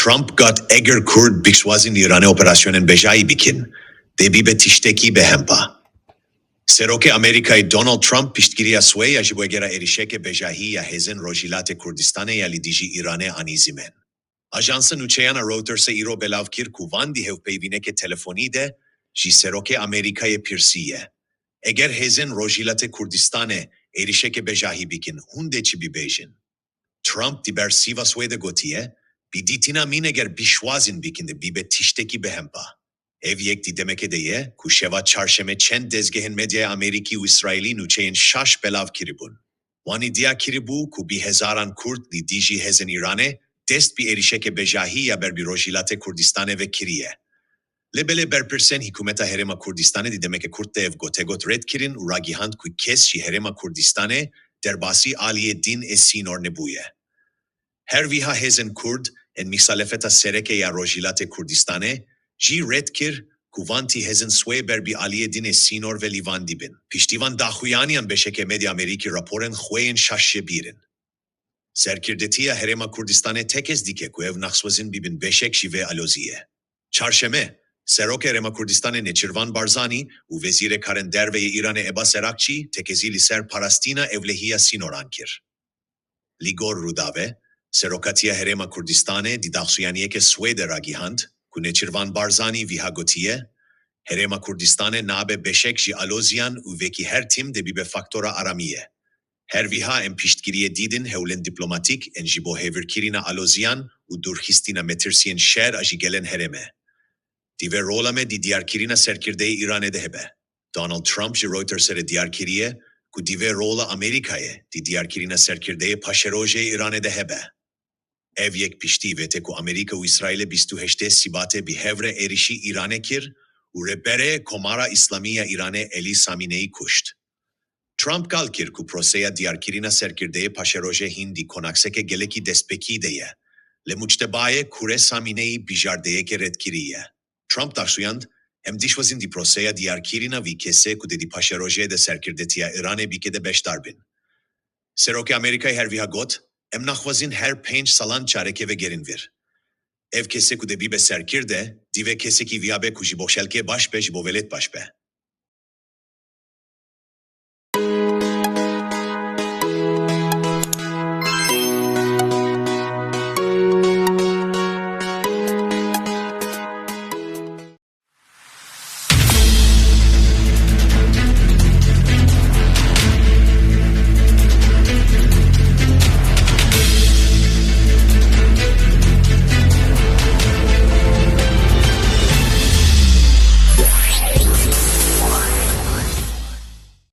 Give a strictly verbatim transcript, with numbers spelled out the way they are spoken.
Trump got eger Kurd bişwazin Îranê operasyonên bejayî bikin, dê bibe tiştekî bêhempa. Serokê Amerîkayê Donald Trump piştgiriya Swêya ji bo egera êrişeke bejahî ya hêzên Rojhilatê Kurdistanê ya li dijî Îranê anî zîmen. Ajansa nûçeyana Reutersê îro belav kir ku Van di hevpeyvîneke telefonî de ji Serokê Amerîkayê pirsiye, eger hêzên Rojhilatê Kurdistanê êrişeke bejahî bikin, hûn dê çi bibêjin? Trump di bersîva Swêdê gotiye, bi dîtina min eger bişwazin bikin dê bibe tiştekî bêhempa. Ev yek di demekê de ye ku şeva çarşemê çend dezgehên medyaya Amerîkî û Îsraîlî nûçeyên şaş belav kiribûn. Wan îdia kiribû ku bi hezaran Kurd li dijî hêzên Îranê dest bi êrişeke bejahî ya ber bi Rojhilatê Kurdistanê ve kiriye. Lê belê berpirsên hikûmeta Herêma Kurdistanê di demeke kurt de ev gotegot red kirin û ragihand ku kes ji Herêma Kurdistanê derbasî aliyê din ê sînor nebûye. Her wiha hêzên Kurd ên mixalefeta sereke ya Rojhilatê Kurdistanê jî red kir ku van tî hêzên Swê ber bi aliyê din ê sînor ve li van dibin. Piştî van daxuyaniyan beşeke medya Amerîkî raporên xwe yên şaş jê bîrin. Serkirdetiya Herêma Kurdistanê tekez dike ku ev naxwazin bibin beşek ji vê aloziyê. Çarşemê, Serokê Herêma Kurdistanê Nêçîrvan Barzanî û Wezîrê Karên Derve yê Îranê Ebas Erakçî tekezî li ser parastina ewlehiya sînoran kir. Li gor Rûdawê, Serokatiya Herêma Kurdistanê di daxuyaniyeke Swêdê ragihand ku Nêçîrvan Barzanî wiha gotiye, Herêma Kurdistanê nabe beşek ji aloziyan û vekî her tim dê bibe faktora aramiyê. Her wiha em piştgiriyê didin hewlên dîplomatîk ên ji bo hêvirkirina aloziyan û dûrxistina metirsiyên şer a ji gelên herêmê. Divê rola me di diyarkirina serkirdeyê Îranê de hebe. Donald Trump ji Reutersê re diyar kiriye ku divê rola Amerîkayê di diyarkirina serkirdeyê paşerojê Îranê de hebe. Ev yek piştî vê tê ku Amerîka û Îsraîlê bîst û heştê Sîbatê bi hev re êrişî Îranê kir û rêberê Komara Îslamî ya Îranê Elî Samîneyî kuşt. Trump gal kir ku proseya diyarkirina serkirdeyê paşerojê hîn di konakseke gelekî destpêkî de ye. Lê muctebayê kure Samîneyî bijardeyeke redkirî ye. Trump daxuyand, em dişwazin di proseya diyarkirina vî kesê ku dê di paşerojê de serkirdetiya Îranê bike de beşdar bin. Serokê Amerîkayê her wiha got, em naxwazin her pênc salan careke vegerin vir. Ev kesê ku dê bibe serkirde, divê kesekî viya be ku ji bo xelkê baş be, ji bo welêt baş be.